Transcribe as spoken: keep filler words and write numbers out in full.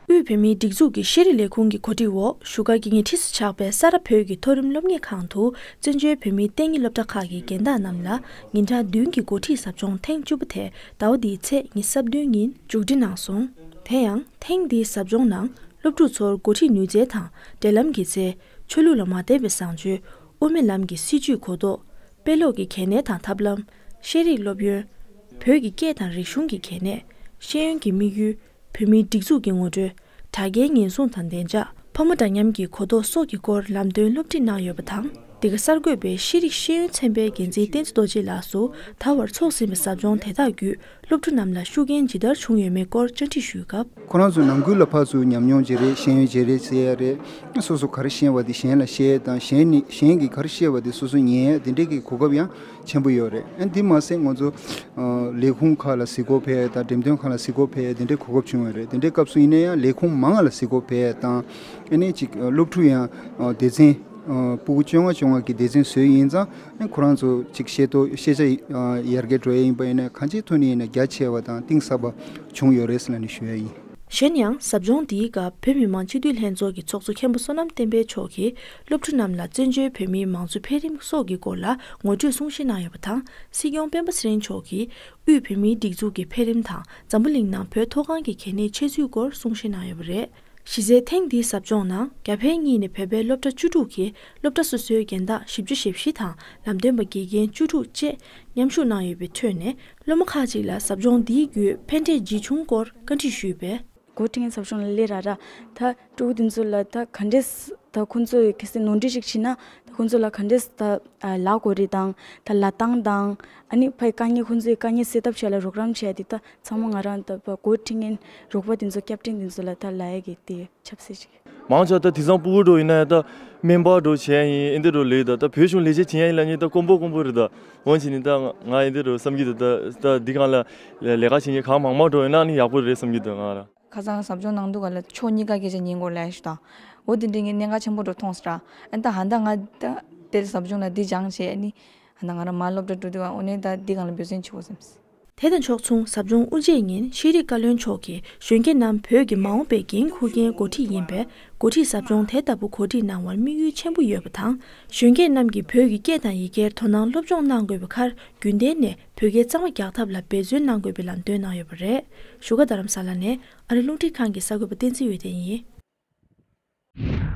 དབུས་བོད་མིའི་སྒྲིག་འཛུགས་ཀྱི་ཤེས་རིག་ལས་ཁུངས་ཀྱི་གོ་སྒྲིག་འོག་བཞུགས་སྒར་གྱི་ཉེ་འཁྲིས་སུ་ཆགས་པའི་ས་རཱ་བོད་ཀྱི་མཐོ་རིམ་སློབ་གཉེར་ཁང་དུ་བཙན་བྱོལ་བོད་མིའི་གཏན་ཉིན་སློབ་གྲྭ་ཁག་གི་རྒན་བདག་རྣམས་ལ་ཉིན་གྲངས་བདུན་གྱི་འགོ་ཁྲིད་ཟབ་སྦྱོང་ཐེངས་བཅུ་པ་དེ་ཟླ་བ་འདིའི་ཚེས་ཉི་ཤུ་རྩ་བདུན་ཉིན་མཇུག་སྒྲིལ་གནང་སོང་། དེ་ཡང་ཐེངས་འདིའི་ཟབ་སྦྱོང་ནང་སློབ་ཕྲུག་ཚོར་འགོ་ཁྲིད་ནུས་རྩལ་དང་འབྲེལ་ལམ་གྱི་ཚེ། ཆོས་ལུགས་ལ་མ་བརྟེན་པའི་བཟང་སྤྱོད། དབུ་མའི་ལམ་གྱི་སྲིད་བྱུས་གོ་རྟོགས། དཔེ་ཀློག་གི་གལ་གནད་དང་ཐབས་ལམ། ཤེས་རིག་སློབ་ཡོན། བོད་ཀྱི་སྐད་དང་རིག་གཞུང་གི་གལ་གནད། ཤེས་ཡོན་གྱི་དམིགས་ཡུལ། བོད་མིའི་སྒྲིག་འཛུགས་ཀྱི་ངོ་སྤྲོད། དྲ་རྒྱའི་ཉེན་སྲུང་དང་བདེ་འཇགས། ཕོ་མོ་འདྲ་མཉམ་གྱི་གོ་རྟོགས་སོགས་ཀྱི་སྐོར་ལམ་སྟོན་སློབ་ཁྲིད་གནང་ཡོད་པ་དང་། འདི་ག་གསར་འགོད་པས་ཤེས་རིག་ཤེས་ཡོན་ཚན་པའི་འགན་འཛིན་བསྟན་འཛིན་རྡོ་རྗེ་ལགས་སུ་ད་བར་འཚོགས་ཟིན་པའི་ཟབ་སྦྱོང་དེ་དག་བརྒྱུད་སློབ་ཕྲུག་རྣམས་ལ་ཤུགས་རྐྱེན་ཇི་ལྟར་བྱུང་ཡོད་མེད་སྐོར་བཅར་འདྲི་ཞུས་སྐབས། ཁོ་རང་ཚོ་ནང་ཁུལ་ལ་ཕར་ཚུར་ཉམས་མྱོང་བརྗེ་རེས་ཤེས་ཡོན་བརྗེ་རེས་བྱེད་ཡ་རེད། སོ་སོ་ག་རེ་ཤེས་པ་དེ་གཞན་ལ་བཤད་དང་གཞན་ནི་གཞན་གྱིས་ག་རེ་བཤད་པ་དེ་སོ་སོ་ཉན་ཡ་དེ་འདྲས་ཀྱི་གོ་སྐབས་ཡང་ཆེན་པོ་ཡོད་རེད། ཨ་འདི་མ་ཟད་ང་ཚོ་ལས་ཁུངས་ཁག་ལ་གཟིགས་སྐོར་ཕེབས་ཡ་དང་འགྲེམས་སྟོན་ཁག་ལ་གཟིགས་སྐོར་ཕེབས་ཡ་དེ་འདྲའི་གོ་སྐབས་བྱུང་བ་རེད། དེ་འདྲའི་སྐབས་སུ་ཡིན་ན་ཡང་ལས་ཁུངས་མང་ང་ལ་གཟིགས་སྐོར་ཕེབས་ཡ་དང་ཨ་ནི་ཅིག་སློབ་ཕྲུག་ཡང་སྡེ་ཚན་ཕྲུ་གུ་བཅོ་ལྔ་བཅོ་ལྔ་གི་སྡེ་ཚན་བཟོས་ཡིན་ཙང་ཨ་ཁོ་རང་ཚོ་ཅིག་ཤེས་རྟོགས་ཤེས་བྱ་ཡར་རྒྱས་འགྲོ་ཡ་ཡིན་པ་ཡིན་ན་གང་ཅིའི་ཐོག་ནས་ཡིན་ན་རྒྱ་ཆེ་བ་དང་གཏིང་ཟབ་པ་བྱུང་ཡོད་རེད་ཟེར་ལབ་ནས་ཞུ་ཡ་ཡིན། གཞན་ཡང་ཟབ་སྦྱོང་འདིའི་སྐབས་བོད་མི་མང་སྤྱི་འཐུས་ལྷན་ཚོགས་ཀྱི་ཚོགས་གཙོ་མཁན་པོ་བསོད་ནམས་བསྟན་འཕེལ་མཆོག་གིས་སློབ་ཕྲུག་རྣམས་ལ་བཙན་བྱོལ་བོད་མིའི་མང་གཙོ་འཕེལ་རིམ་སོགས་ཀྱི་སྐོར་ལ་ངོ་སྤྲོད་གསུང་བཤད་གནང་ཡོད་པ་དང་། སྲིད་སྐྱོང་སྤེན་པ་ཚེ་རིང་མཆོག་གིས་དབུས་བོད་མིའི་སྒྲིག་འཛུགས་ཀྱི་འཕེལ་རིམ་དང་འཛམ་བུ་གླིང་ནང་བོད་མཐོ་སྒང་གི་གལ་གནད་འཆད་ཚུལ་སྐོར་གསུང་བཤད་གནང་ཡོད་པ་རེད། གཞི་རྩའི་ཐེངས་འདིའི་ཟབ་སྦྱོང་ནང་རྒྱ་བལ་གཉིས་ནས་བོད་པའི་སློབ་གྲྭ་བཅུ་དྲུག་གི་སློབ་གྲྭ་སོ་སོའི་རྒན་བདག་བཞི་བཅུ་ཞེ་བཞི་དང་ལམ་སྟོན་པ་དགེ་རྒན་བཅུ་དྲུག་བཅས་མཉམ་ཞུགས་གནང་ཡོད་པའི་ཁྲོད་ནས། སློབ་མ་ཁག་ཅིག་ལ་ཟབ་སྦྱོང་འདིའི་བརྒྱུད་ཕན་འབྲས་ཇི་བྱུང་སྐོར་བཀའ་འདྲི་ཞུས་པས། འགོ་ཁྲིད་མཁན་ཟབ་སྦྱོང་ལ་སླེབས་ར་ར་ད་ཕྲུ་གུ་དེ་ཚོ་ལ་ད་ག་འདྲས་ད་ཁོང་ཚོས་གལ་སྲིད་ནོར་འཁྲུལ་ཞིག་བྱས་ན་ད་ཁོང་ཚོ་ལ་ག་འདྲས་ད་ལབ་དགོས་རེད་དང་ད་ལབ་སྟངས་དང་ཨ་ནི་ཕའི་དཀའ་ངལ་ཁོང་ཚོའི་དཀའ་ངལ་སེལ་ཐབས་བྱེད་ཡ་ལ་རོགས་རམ་བྱེད་ཡ་དེ་ད་ཚང་མ་ང་རང་ད་འགོ་ཁྲིད་མཁན་རོགས་པ་དེ་ཚོ་ཀེབ་ཊན་དེ་ཚོ་ལ་ད་ལབ་ཡ་གི་དེ་ཆབ་སྲིད་ཅིག་མང་ཆེ་བ་ད་དེང་སང་ཕྲུ་གུ་འདྲ་ཡིན་ན་ད་སྨན་པ་འདྲ་བྱས་ཡིན་ཨེ་འདི་འདྲ་ལས་ད་ད་བོད་གཞུང་ལས་བྱེད་བྱེད་ཡ་ཡིན་ལབ་མཁན་ད་དཀོན་པོ་དཀོན་པོ་རེད། ད་འོན་ཅི་ནི་ད་ང་ཨེ་འདི་འདྲ་བསམ་གྱི་འདུག་ད་ད་འདི་སྒང་ལ་ལས་ཀ་བྱེད་མཁན་གང་མང་མང་འདྲ་ཡོད་ན་ནི་ཡག་པོ་རེད་བསམ་གྱི་འདུག་ང་རང་། ཁ་སང་ཟབ་སྦྱོང་གནང་དུས་ག་ལ་ཕྱོགས་གཉིས་ཀ་སྐད་ཆ་ཉན་དགོས་ལབ་ཞུ་དང་། འོ་དེ་འདྲའི་ངས་གནད་འགག་ཆེན་པོ་འདྲ་མཐོང་སོང་ར། ཨ་ད་ཧ་ད་ང་ད་དེར་ཟབ་སྦྱོང་ལ་འདི་སྦྱངས་བྱས་ཨ་ནི་ཧ་ད་ང་རང་མ་སློབ་གྲྭ་འགྲོ་དུས་ཨ་འོ་ནས་ད་འདི་སྒང་ལ་འབད་བརྩོན་བྱེད་དགོས་བསམ། དེ་དང་ཕྱོགས་མཚུངས་ཟབ་སྦྱོང་དབུ་འབྱེད་ཉིན་ཤེས་རིག་བཀའ་བློན་མཆོག་གིས་གཞོན་སྐྱེས་རྣམས་བོད་ཀྱི་མ་འོངས་པའི་འགན་འཁུར་མཁན་འགོ་ཁྲིད་ཡིན་པས་འགོ་ཁྲིད་ཟབ་སྦྱོང་དེ་ལྟ་བུ་གོ་སྒྲིག་གནང་བར་དམིགས་ཡུལ་ཆེན་པོ་ཡོད་པ་དང་། གཞོན་སྐྱེས་རྣམས་ཀྱིས་བོད་ཀྱི་སྐད་དང་ཡི་གེར་དོ་སྣང་སློབ་སྦྱོང་གནང་དགོས་པའི་ཁར་རྒྱུན་གཏན་ནས་བོད་སྐད་གཙང་མ་རྒྱག་ཐབས་ལ་འབད་བརྩོན་གནང་དགོས་པའི་ལམ་སྟོན་གནང་ཡོད་པ་རེད། བཞུགས་སྒར་རྡ་རམ་ས་ལ་ནས་ཨ་རི་རླུང་འཕྲིན་ཁང་གི་གསར་འགོད་པ་བསྟན་འཛིན་འོད་ལྡན་ཡིན།